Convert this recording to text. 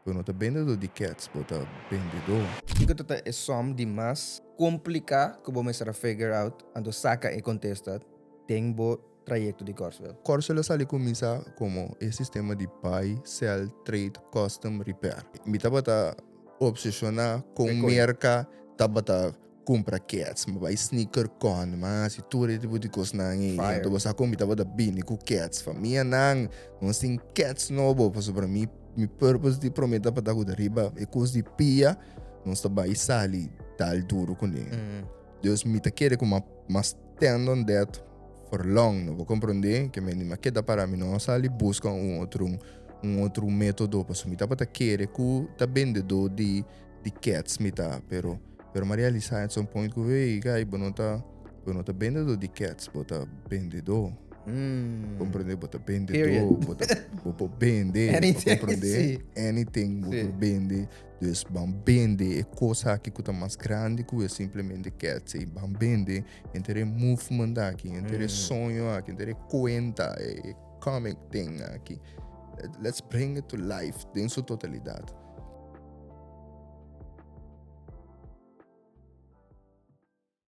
Bo no ta bendedó di kèts, bo ta bendedó. Kiko ta ta e som di mas kompliká ku bo mester a figure out anto saka e kontesta den bo trayekto di Kòrswel? Kòrswel a sali kuminsá komo e sistema di buy, sell, trade, custom, repair. Mi tabata obseshoná kon merka tabata Kumpra kets, mi bai sneaker con, mi a hasi tur e tipo di kosnan ei. Fire. Anto bo sa kon mi tabata bini ku kets. Famianan, nos tin kets nobo pasobra mi mi purpose di prome tabata ku ta riba e kos di pia nos ta bai sali dal duro kuné. Dus mi ta kere ku m'a m'a stand on that for long, no bo komprondé? Ke mi a keda para mi no a sali buska un otro un otro metodo pasobra mi tabata kere ku ta bendedó di di kets mi ta, pero pero m'a realisa at some point ku hey guy bo no ta bo no ta bendedó di kets, bo ta bendedó. Komprendé? Bo ta bendedó, Period. bo ta bo por bende, bo Anything, komprendé? sí. Anything bo Sí. por bende. Dus ban bende e kos aki ku ta mas grandi ku e simplemente kets ei. Ban bende henter e movement aki, henter e soño aki, henter e kuenta, e comic thing aki. Let's bring it to life den su totalidat.